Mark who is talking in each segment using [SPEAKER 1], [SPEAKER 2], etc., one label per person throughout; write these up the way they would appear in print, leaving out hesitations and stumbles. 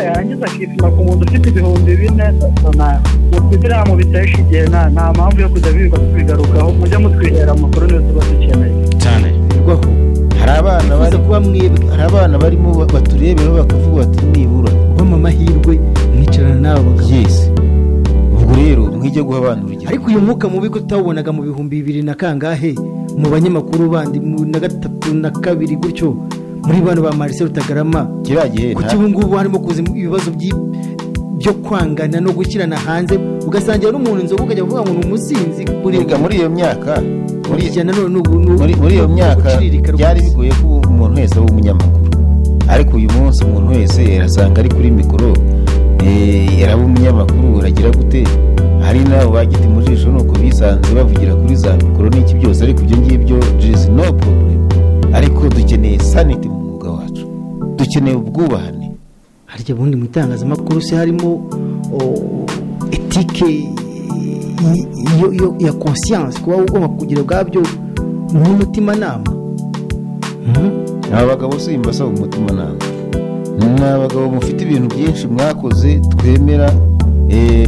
[SPEAKER 1] Yarangiza akipima ku muntu ufite 4000. Mutwitira mu bitesha igihe, nta mpamvu yo kujya birirwa tubigarukaho. Mujye mutwihera amakuru niyo tuba dukeneye
[SPEAKER 2] cyane.
[SPEAKER 3] Hari abana bari
[SPEAKER 4] kuba mwebwe,
[SPEAKER 3] hari abana barimo baturebera bakavuga bati nibura
[SPEAKER 4] bama amahirwe mwicarana n'aba bagabo.
[SPEAKER 3] Yes. Ubwo rero mwijye guha abantu urugero.
[SPEAKER 4] Ariko uyu mwuka mubi ko tutawubonaga mu 2000 na kangahe mu banyamakuru bandi na 3 na 2 gutyo muri bano ba Marcel Rutagarama,
[SPEAKER 3] kiragiye
[SPEAKER 4] kuki ubu ngubu harimo kuza ibibazo byo kwangana no gushyirana hanze, ugasangira n'umuntu inzoga ukajya kuvuga ngo ni umusinzi.
[SPEAKER 3] Muri iyo myaka muri iyo myaka byari bigoye ko umuntu wese aba umunyamakuru, ariko uyu munsi umuntu wese arasanga ari kuri mikoro, yaraba umunyamakuru uragira gute. Hari nabo bagiti mu jisho nuko bisanze bavugira kuri za mikoro n'iki byose, ariko ibyo ngibyo there is no problem. Ariko dukeneye sanity mu mwuga wacu, dukeneye ubwubahane.
[SPEAKER 4] Harya bundi mu itangazamakuru se harimo etike ya conscience, kuba ugomba kugira ubwabyo n'umutimanama.
[SPEAKER 3] Aba bagabo simbasaba umutimanama, ni abagabo mufite ibintu byinshi mwakoze twemera.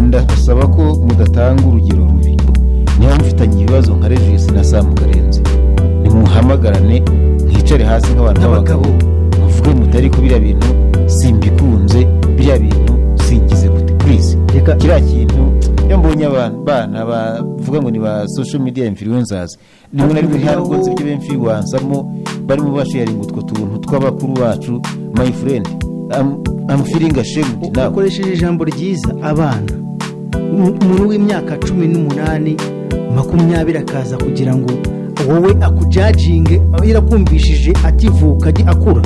[SPEAKER 3] Ndasaba ko mudatanga urugero rubi. Niba mufitanye ibibazo nka Regis na Sam Karenzi, nimuhamagarane mwicare hasi nk'abantu b'abagabo, muvuge mutari ko biriya bintu simbikunze, biriya bintu singize gute. Please, kiriya kintu iyo mbonye abantu bana bavuga ngo ni ba social media influencers, rimwe na rimwe ntabwo nzi ibyo bemfluencamo, barimo basharinga utwo tuntu tw'abakuru bacu. My friend, I'm feeling ashamed now.
[SPEAKER 4] Ukoresheje ijambo ryiza, abana, umuntu w'imyaka 18 20 akaza kugira ngo wowe akujajinge, yarakumvishije ativuka akura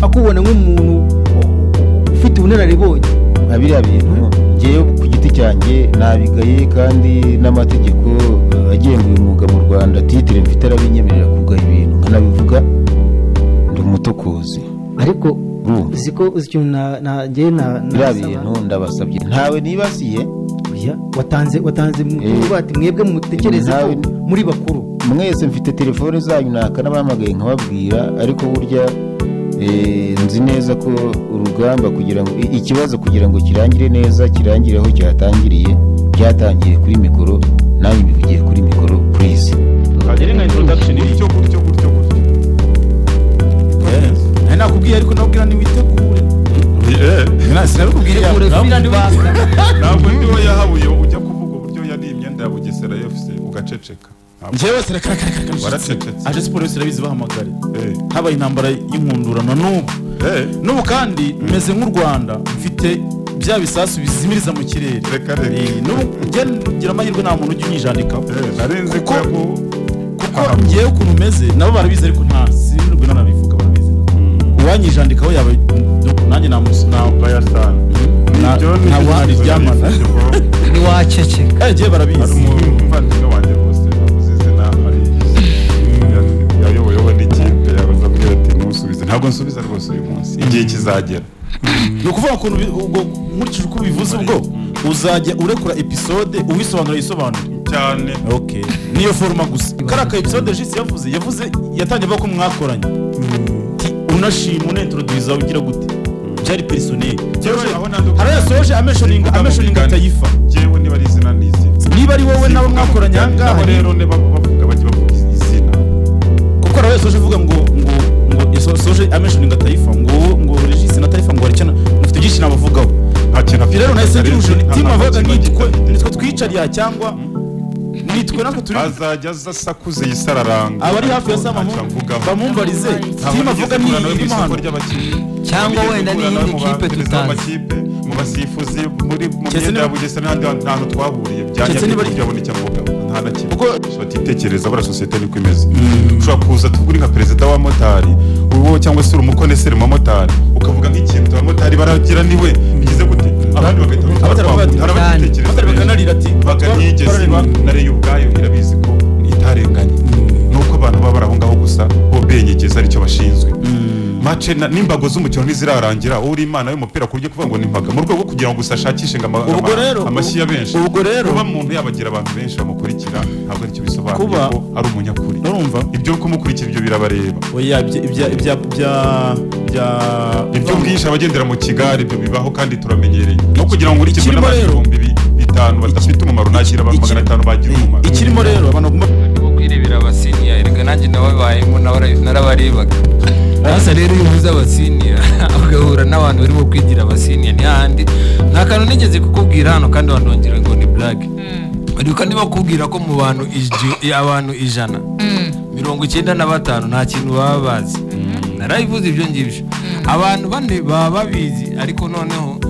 [SPEAKER 4] akubona nk'umuntu ufite ubunararibonye.
[SPEAKER 3] Nka biriya bintu ngewe ku giti cyanjye nabigaye, kandi n'amategeko agenga uyu mwuga mu Rwanda titire mfite arabinyemerera kugaya ibintu nkanabivuga, ndi umutokozi.
[SPEAKER 4] Ariko uziko uzi na ngewe na
[SPEAKER 3] biriya bintu ndabasabye, ntawe nibasiye.
[SPEAKER 4] Watanze ati mwebwe mutekereze ko muri bakuru
[SPEAKER 3] mwese, mfite telefone zanyu nakanabahamagaye nkababwira, ariko burya nzi neza ko urugamba kugira ngo ikibazo kugira ngo kirangire neza, kirangire aho cyatangiriye, byatangiye kuri mikoro, nanjye mbivugiye kuri mikoro. Please
[SPEAKER 2] kagere nka introduction
[SPEAKER 5] gutyo gutyo gutyo gutyo.
[SPEAKER 2] Nakubwiye ariko nabwira ni witegure. Sinabikubwiye
[SPEAKER 5] ntabwo ndiwo yahabuye ujya kuvuga uburyo yari imyenda ya Bugesera FC ugaceceka.
[SPEAKER 2] Njyewe waracecetse. Aje siporo yose irabizi, bahamagare. Habaye intambara y'inkundurano n'ubu. N'ubu kandi meze nk'u Rwanda mfite bya bisasu bizimiriza mu kirere. N'ubu ngira amahirwe nta muntu ujya unyijandikaho.
[SPEAKER 5] Narinzi ko
[SPEAKER 2] kuko ngewe ukuntu meze nabo barabizi, ariko nta sinirwe nanabivuga barabizi. Uwanyijandikaho yaba nanjye
[SPEAKER 5] nabayasana.
[SPEAKER 2] Ntawaryamana.
[SPEAKER 6] Niwaceceka.
[SPEAKER 2] Ngewe barabizi.
[SPEAKER 5] Hari umuvandimwe wanjye rwose navuze izina ari yayoboyeho n'ikipe yabaza abwira ati ntusubize, ntabwo nsubiza rwose uyu munsi, igihe kizagera.
[SPEAKER 2] Ni ukuvuga ukuntu ubwo nkurikije uko ubivuze, ubwo uzajya urekura episode uwisobanura yisobanura
[SPEAKER 5] cyane.
[SPEAKER 2] Okay, niyo foruma gusa. Kariya ka episode Regis yavuze yatangiye avuga ko mwakoranye, unashima unintroduza ugira gute, byari personnel. Hari yasoje ameshoninga Taifa.
[SPEAKER 5] Jewe niba ari izina n'izina,
[SPEAKER 2] niba ari wowe nabo mwakoranye ahangaha
[SPEAKER 5] rero niba bavuga bajye bavuga izina,
[SPEAKER 2] kuko hari yasoje avuga ngo ngo yasoje ameshoninga Taifa ngo Regis na Taifa ngo aricana mufite byinshi nabavugaho.
[SPEAKER 5] Nta kintu afite
[SPEAKER 2] rero nahise ngira team avuga nitwe twicariya cyangwa nitwe natwe turi
[SPEAKER 5] azajya asakuze yisararanga
[SPEAKER 2] abari hafi ya Sama bamumbarize team avuga ni irimo hano
[SPEAKER 6] cyangwa wenda n'iyindi kipe tutazi
[SPEAKER 5] mu basifuzi muri mu myenda ya Bugesera n'ahandi hantu twahuriye byanya byabona icyo avuga nta na kimwe. Kuko batitekereza bara sosiyete niko imeze. Ushobora kuza tuguri nka perezida wa motari uwo cyangwa se uri umukoneseri mu motari ukavuga nk'ikintu abamotari baragira niwe bigize gute, abandi bagahita
[SPEAKER 2] abatitekereza bakanarira ati
[SPEAKER 5] bakanigeze nare ubwayo irabizi ko itarenganye nuko abantu baba baraho ngaho gusa bo benyegeza aricyo bashinzwe. Match n'imbago z'umukino ntizirarangira, wowe uri imana y'umupira ku buryo kuvuga ngo ni impaga mu rwego rwo kugira ngo gusa ashakishe ngo amashyi ya benshi.
[SPEAKER 2] Ubwo rero
[SPEAKER 5] kuba umuntu yabagira abantu benshi bamukurikira ntabwo aricyo bisobanuye ko ari umunyakuri.
[SPEAKER 2] Urumva
[SPEAKER 5] ibyo kumukurikira ibyo birabareba.
[SPEAKER 2] Oya
[SPEAKER 5] ibyo bwinshi abagendera mu kigare ibyo bibaho kandi turamenyereye. No kugira ngo nkurikirwe n'abantu 5000 badafite umumaro nakira abantu 500 bagira umumaro.
[SPEAKER 2] Ikirimo rero abantu bagomba
[SPEAKER 6] kwirebera abasiniya, erega nanjye nababayemo narabarebaga. Sasa rero iyo uvuze abasiniya ugahura n'abantu barimo kwigira abasiniya ni handi nta kantu nigeze kukubwira hano kandi abantu bagira ngo ni blague. Ariko niba bakubwira ko mu bantu abantu 100 95 nta kintu baba bazi. Narabivuze ibyo ngibyo. Abantu bane baba babizi ariko noneho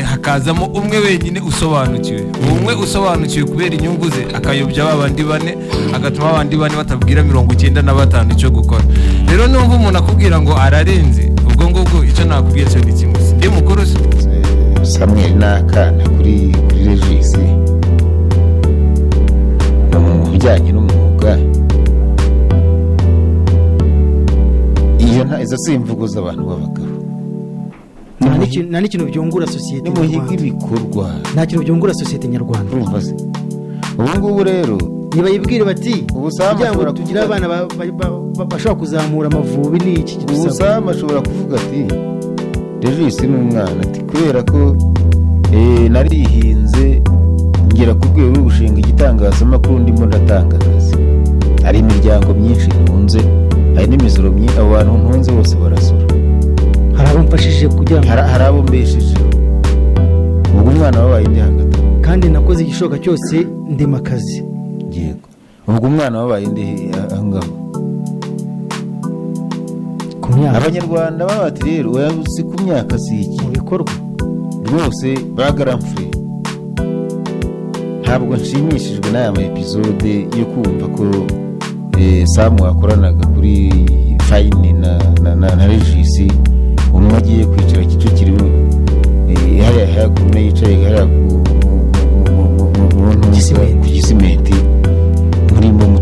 [SPEAKER 6] hakazamo umwe wenyine usobanukiwe. Umwe usobanukiwe kubera inyungu ze akayobya babandi bane agatuma abandi bane batabwira 95 icyo gukora. Rero numva umuntu akubwira ngo ararenze ubwo ngubwo icyo nakubwira cyo ni kimwe. Ndi mukuru
[SPEAKER 3] Samuel nakana kuri Regis mu bijyanye n'umwuga. Iyo nta izo simvugo z'abantu b'abagabo.
[SPEAKER 4] Nta n'ikintu byungura sosiyete nyarwanda.
[SPEAKER 3] Ibikorwa
[SPEAKER 4] nta kintu byungura sosiyete nyarwanda.
[SPEAKER 3] Urumva se ubu ngubu rero
[SPEAKER 4] nibayibwire bati kugira ngo tugire abana bashobora kuzamura amavubi ni iki
[SPEAKER 3] kidusaba. Ubusama ashobora kuvuga ati Regis ni umwana ati kubera ko narihinze ngera ku rwego rwo gushinga igitangazamakuru ndimo ndatanga akazi. Hari imiryango myinshi ntunze, hari n'imisoro myinshi, abo bantu ntunze bose barasora.
[SPEAKER 4] Hari abo mfashije kugira ngo
[SPEAKER 3] hari abo mbesheje. Ubwo umwana wabaye indi hagati
[SPEAKER 4] kandi nakoze igishoboka cyose ndema akazi.
[SPEAKER 3] Yego. Ubwo umwana wabaye indi ahangaho.
[SPEAKER 4] Ku myaka
[SPEAKER 3] Abanyarwanda babati rero oya si ku myaka si iki
[SPEAKER 4] mu bikorwa
[SPEAKER 3] rwose bagaramfure. Ntabwo nshimishijwe n'aya ma episode yo kumva ko Samu wakoranaga kuri Fine na Regis umwe agiye kwicara Kicukiro hariya hakuno yicaye hariya ku Gisimenti murimo